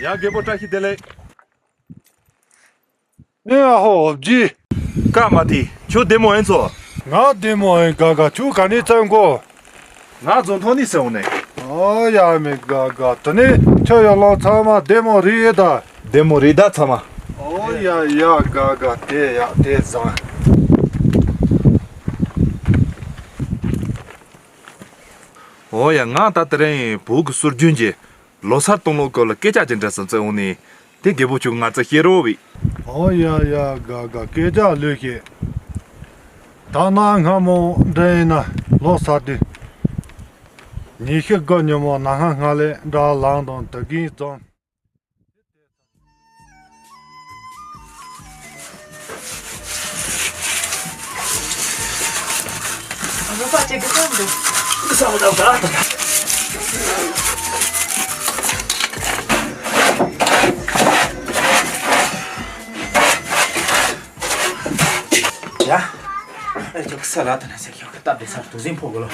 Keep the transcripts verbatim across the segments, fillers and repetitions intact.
ཡ་རྒད་པོ་བཀྲ་ཤིས་བདེ་ལེགས། ཨེ་ཨ་ཧོ་ཇི། ཀ་མ་ཏི་ཁྱོད་བདེ་མོ་ཨེ་ཚོ། ང་བདེ་མོ་ཨེ་ག་ག་ཁྱོད་ག་ནས་བཙལ་གོ། ང་རྫོང་ཐོག་ནས་སོང་ནས། ཨོ་ཡ་མི་ག་ག་དེ་ནས་ཁྱོད་ཡོད་ལོ་ཚང་མ་བདེ་མོ་རེད་ད། བདེ་མོ་རེད་ད་ཚང་མ། ཨོ་ཡ་ཡ་ག་ག་དེ་ཡ་དེ་བཟང་། ཨོ་ཡ་ང་ད་དེ་རིང་བོད་ཀྱི་སྲོལ་རྒྱུན་གྱི་ལོ་གསར་གཏོང་ལོ་སྐོར་ལ་སྐད་ཆ་ཅིག་འདྲི་སོང་ཙེ་འོང་ནི། དེ་རྒད་པོ་ཁྱོད་ང་ཚོ་ཤེས་རོགས་བི། ཨོ་ཡ་ཡ་ག་ག་སྐད་ཆ་ལོས་ཤེས། ད་ན་སྔ་མོ་འདྲ་ཡིན་ན་ལོ་གསར་དུས། ཉི་ཤུ་དགུ་ཉིན་མོ་ན་སྔ་སྔ་ལས་འདྲ་ལངས་དང་དུ་གིན་ཙང་། རོགས་པ་བྱེད་ཀྱི་སོང་འདུག་ས་མ་ཐག་ག་ད། ཡ། ཨེ་ཅོ་ཁ་ས་ལ་ད་ན་ཟེར་ཁྱོད་ཁ་སྟབས་བདེ་སར་དུག་སེམས་ཕོག་གོ་ལོ།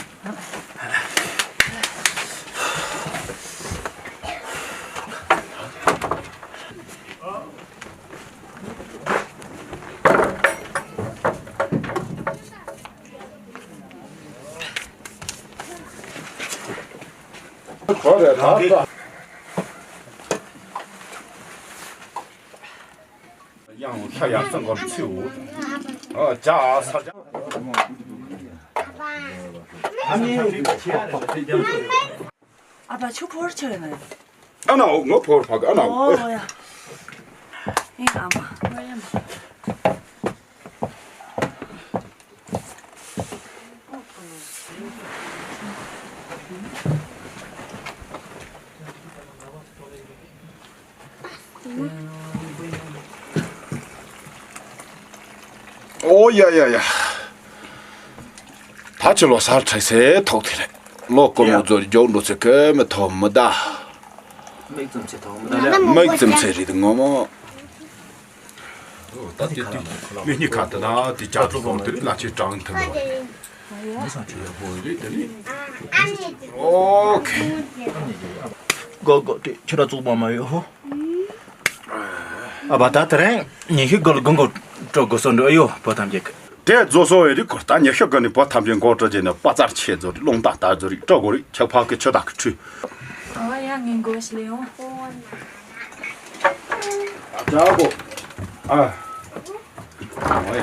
ཡང་ཤ་ཡར་ཙམ་གོར་ཚིའུ། ཨ་ཅག་ས་ཅག་ཨ་ཕ་ཆུ་ཕོར་ཆོད་ནས། ཨ་ན་འོ་ངོ་ཕོར་ཕ་གི་ཨ་ན་འོ། ཨོ་ཡ། ཨེ་ཨ་མ། ཨོ་ཡ་ཡ་ཡ། ད་ཁྱོད་ལོ་སར་ཁྲིད་སའི་ཐོག་དེ་རེད། ལོ་སྐོར་མོ་ཚོར་མགྱོགས་འགྲོ་ཚེ་ཁོ་མི་ཐོབ་མི་ད། མིག་ཙམ་ཚེ་ཐོག་མི་ད་ལ། མིག་ཙམ་ཚེ་རེད་ངོ་མོ། ད་དེ་དུས་མི་གཉིས་ཁ་དུ་ན་དེ་ཇ་ཚོ་བོང་དེ་ལ་ཆེ་དྲང་ཐུབ་ལོ། ཨོ་ཁེ། ཨོ་ཁེ། གོ་གོ་དེ་ཁྱོད་ར་བཙུགས་པ་མ་ཡོད་ཧོ། ཨ་བ་ད་དེ་རིང་ཉི་ཤུ་དགུ་ལ་དགུན་གོ་སྤྲོ་དགོས་སོ་འདྲ་ཨ་ཡོ་བོ་ཐམས་ཅད་ཀྱི། དེ་རྫོགས་སོ་ཡི་རིགས་ཁོ་ད་ཉི་ཤུ་དགུ་ནས་བོ་ཐམས་ཅད་མགོ་སྤྲོ་བྱས་ནས་དཔའ་རྩལ་ཆེ་བཟོ་རིགས་རླུང་རྟ་ལྟར་བཟོ་རིགས་སྤྲོ་དགོས་རིགས་ཆག་ཕག་གི་ཆུ་དག་གི་ཁྲུས། ཨ་བ་ཡ་ངན་གོ་ཞི་ལེ་ཡོང་། ཨ་ཅག་གོ། ཨ། ཨ་ཡ།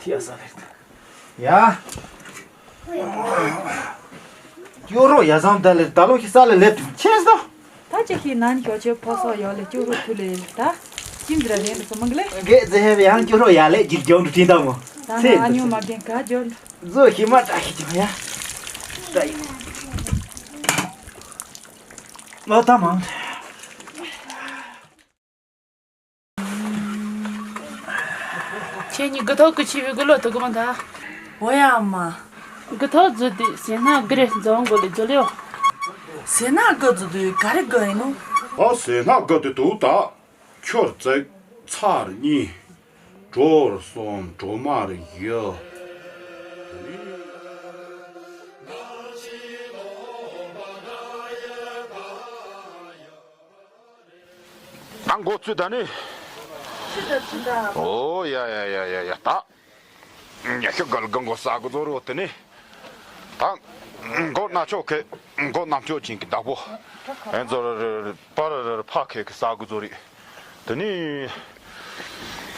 ཐི་ཨ་ས་ལེར་ད། ཡ། སྐྱོ་རོ་ཡ་བཟང་ད་ལེར་ད་ལོ་ཞིག་ས་ལེ་ལེབ་ཏུ་ཆེན་སོ། ད་ཅི་ཤི་ནན་ཞོ་ཆེ་ཕོ་སོ་ཡོ་ལེ་སྐྱོ་རོ་ཐུ་ལེ་ད། ཅིན་ཛི་ར་ནེ་ནུ་སོ་མང་ལེ། གེ་ཛེ་ཧེ་བེ་ཧང་སྐྱོ་རོ་ཡ་ལེ་ཇིར་ཇོང་དུ་ཏིན་ད་མོ། ད་ན་ཨ་ཉོ་མ་གེན་ག་ཇོར། ཛོ་ཤི་མ་ཏྲ་ཤི་ཅི་མ་ཡ། ཏྲ་ཡི། ལོ་ད་མང་། ཁྱེད་གཉིས་དགུ་ཐོག་གི་ཆི་བའི་དགུ་ལོ་དུ་གོང་ད། འོ་ཡ་མ། དགུ་ཐོག་རྫུ་དུས་ཟས་སྣ་དགུ་རེ་འཛོམས་དགོས་ལེ་རྫུ་ལེའོ། ཟས་སྣ་དགུ་རྫུ་དུས་ག་རེ་དགུ་ཡིན་ནོ། ཨ་ཟས་སྣ་དགུ་དུས་དུག་ད། ཁྱོར་བརྩེགས་ཚར་གཉིས། གྲོར་གསུམ་གྲོ་མར་བཞི། ད་འགོ་ཚུགས་ད་ནི། ཨོ་ཡ་ཡ་ཡ་ཡ་ཡ་ད། ཉི་ཤུ་དགུ་ལ་དགུ་འགོ་ས་གོ་ཚོ་རོ་དེ་ནི། ད། འགོ་ན་ཆོག་གི། འགོ་ནམ་ཆོག་ཅིང་གི་བདག་པོ། ཨེ་ཚོ་ར་ར་པ་ར་ར་ཕ་ཁེ་གི་ས་གོ་ཚོ་རི། དེ་ནི།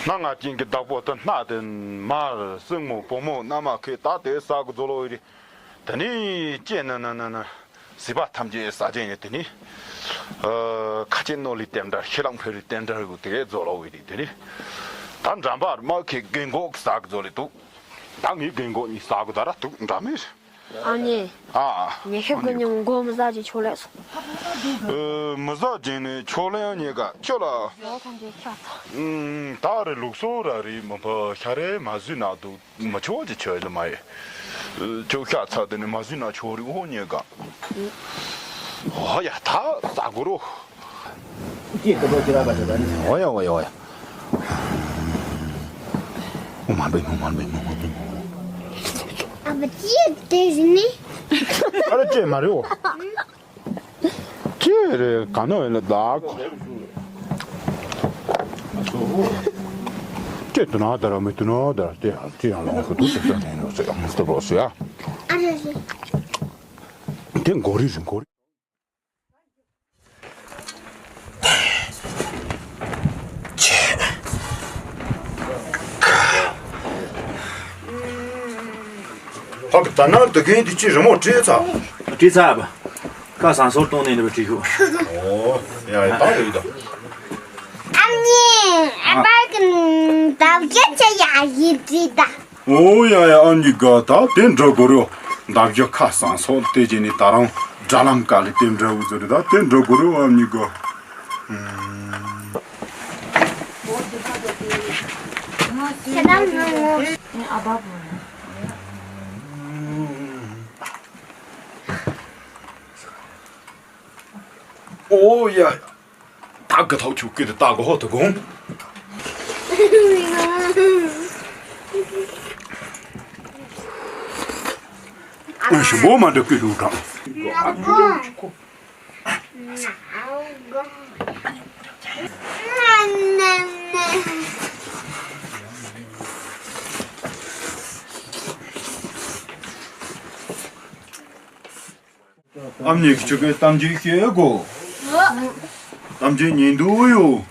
སྣ་ལྔ་ཅན་གྱི་བདག་པོ་དེ་སྣ་དེ་མར་སྲིང་མོ་བུ་མོ་མནའ་མ་ཁེ་ད་དེ་ས་གོ་ཚོ་ལོ་རི། དེ་ནི་ཅེ་ན་ན་ན་ན། ཟིལ་པ་ཐམས་ཅད་ཟ་ཅན་ཡོད་དེ་ནི། ཨ། ཁ་ཆེ་རྣོ་ལི་རྟེན་འབྲེལ་ཤི་ལང་ཕེ་རི་རྟེན་འབྲེལ་གུ་དེ་རྫོགས་ལོ་བའི་རི་དེ་ནི། ད་འགྲམ་པར་དམག་གི་རྒན་གོག་གི་ཟ་གི་རྫོགས་ལེ་འདུག་ད་ངའི་རྒན་གོག་གཉིས་ཟ་གི་ད་ར་འདུག་འདྲ་མེད། ཨ་ནི། ཨ་ཨ། ཉི་ཤུ་དགུ་ཉིན་མགོ་མི་ཟ་ཅི་ཆོག་ལེ་སོང་། ཨ། མི་ཟ་ཅན་ནི་ཆོག་ལེ་ཡང་ཉེ་ག་ཁྱོད་ལ། ཡོ་ཐམས་ཅད་ཤ་ཚ། ཨུམ། ད་རེ་ལུགས་སྲོལ་ར་རེད་མི་ཕ་ཤ་རེ་མ་ཟོས་ན་འདུག་མི་ཆོག་ཅི་ཆོག་ལ་མ་ཡེ། ཁྱོད་ཤ་ཚ་དེ་ནི་མ་ཟིན་ན་ཆོག་རི་འོ་ཉེ་ག་འོ་ཡ་ད་ཟ་གོ་རོ། ཨོ་ཡ་ཨོ་ཡ་ཨོ་ཡ། ཨོ་མ་འབེ་མོ་མ་འབེ་མོ་མ་འབེ་མོ། ཨ་མ་ཅི་དེ་ཟིན་ནི། ཨ་ར་ཅེ་མ་རེ་འོ། རེ་ག་ནོ་ཡིན་ལ་དྭགས། ཅེ་དུ་ན་དར་མི་དུ་ན་དར་ཏེ་ཡང་ལོང་ཁུ་དུ་ཏེ་ཏེ་ནོ་སེ་ཡང་སྟོ་རོ་སེ་ཡ། ཏེ་གོ་རི་རི་གོ་རི། ཧ་གི་ད་ན་དུ་གིན་དུ་ཅི་རི་མོ་བྲིས་ཚ། བྲིས་ཚ་བ། ཁ་སང་སོར་གཏོང་ནས་ནི་བྲིས་ཤོག་ཨོ་ཡ་ཡ་ད་རེད་ད། ཨ་ནི་ཨ་ཕ་གི་འདབ་བརྒྱ་ཆ་ཡ་ཡི་བྲིས་ད། ཨོ་ཡ་ཡ་ཨ་ནི་ག་ད་དེ་འདྲ་གོ་རོ། འདབ་བརྒྱ་ཁ་སང་སོར་དེ་རྗེས་ནི་ད་རང་དྲ་ལམ་ཀ་ལི་དེ་འདྲ་བུ་ཟེར་ད་དེ་འདྲ་གོ་རོ་ཨ་ནི་ག་ཨོ་ཡ། ད་གི་ཐོག་ཆུ་ཀི་དེ་ད་གི་ཧོ་ད་གོང་ཨ་ཞིམ་པོ་མ་འདྲ་ཀི་ལུག་དང་། ཨ་མྱེས་ཀྱི་ཆུ་ཀའི་གཏམ་རྒྱུད་བཤད་གོ། གཏམ་རྒྱུད་ཉན་འདུག་ཡོ།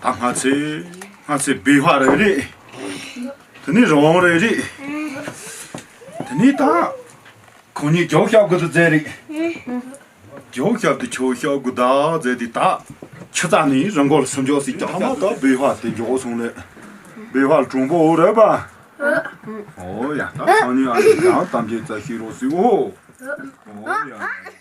ད་ང་ཚེ་ང་ཚེ་བི་ཧ་རེ་རེད། དེ་ནི་རི་བོང་རེ་རེད། དེ་ནི་ད་ཁོ་གཉིས་ཇོ་ཤབ་གི་དུ་རྫས་རེད། ཇོ་ཤབ་དུ་ཆོ་ཤབ་གི་ད་རྫས་དེ་ད་ཆུ་རྩ་ནི་རི་མགོ་ལ་སུམ་ཇོ་སི་ཀྱང་མ་ད་བི་ཧ་དེ་ཇོ་སོང་ལེ། བི་ཧ་གྲོང་པོ་འོ་རེད་པ། ཨོ་ཡ་ད་སང་ཉིན་ཨ་ནི་ཡང་གཏམ་རྒྱུད་རྩ་ཤེས་རོགས་སི་འོ། ཨོ་ཡ།